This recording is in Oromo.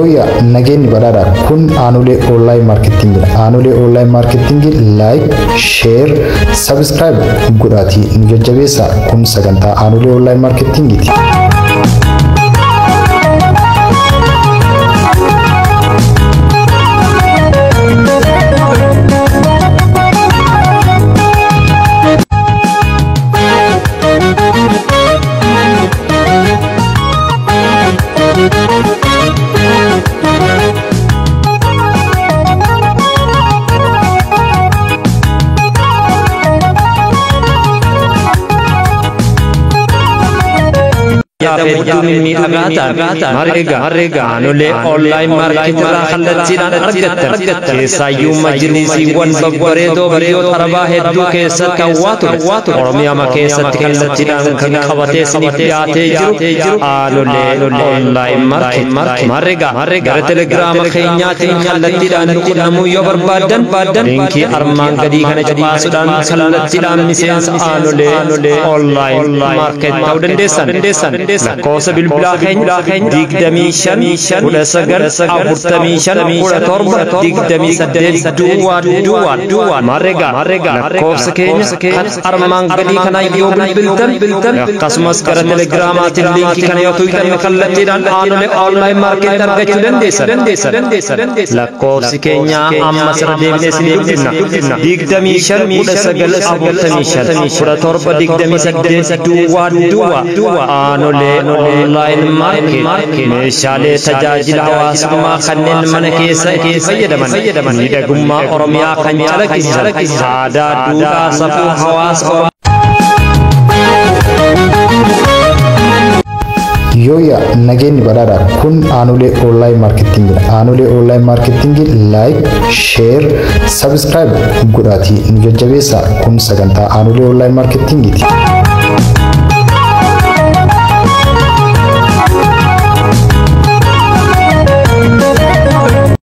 Yooyyaa, nageenyi badhaadha. Kun Aanolee Online Marketingidha. Aanolee Online Marketing like, share, subscribe godhaatii nu jajjabeessaa. Kun sagantaa Aanolee Online Marketingiti. Hedduu mimmiidhagaa ta'an marga Aanolee Online Market irraa kallattiidhaan argattan. Keessaayyuu majlisiiwwan babbareedoo biyyoota arabaa hedduu keessatti hawwaa ture Oromiyaa keessatti kallattiidhaan kan qabatee isiniif dhiyaatee jiru Aanolee Online Market. Marga gara Telegiraama keenyaatiin kallattiidhaan nu qunnamuu yoo barbaaddan, liinkii armaan gadii kana cuqaasuudhaan kallattiidhaan miseensa Aanolee Online Market ta'uu dandeessan. Lakkoofsa bilbilaa keenya 25 19 45 17 28 duwwaa duwwaa duwwaa. Marreega lakkoofsa keenya kan armaan gadii kana yoo bilbiltan, akkasumas gara Telegiraamaatiin liinkii kana yoo tuqxan, kallattiidhaan Aanolee Online Market argachuu dandeessan. Lakkoofsi keenya amma sirra deebinee isin dubbifna: 25 19 45 17 28 duwwaa duwwaa. Aanolee Online Market meeshaalee tajaajila hawaasummaa kanneen mana keessa itti fayyadaman, miidhagummaa Oromiyaa kan calaqqisiisan, aadaa, duudhaa, safuu hawaasa. Yooyyaa, nageenyi badhaadha. Kun Aanolee Online Marketingidha. Aanolee Online Marketing like, share, subscribe godhaatii nu jajjabeessaa. Kun sagantaa Aanolee Online Marketingiti.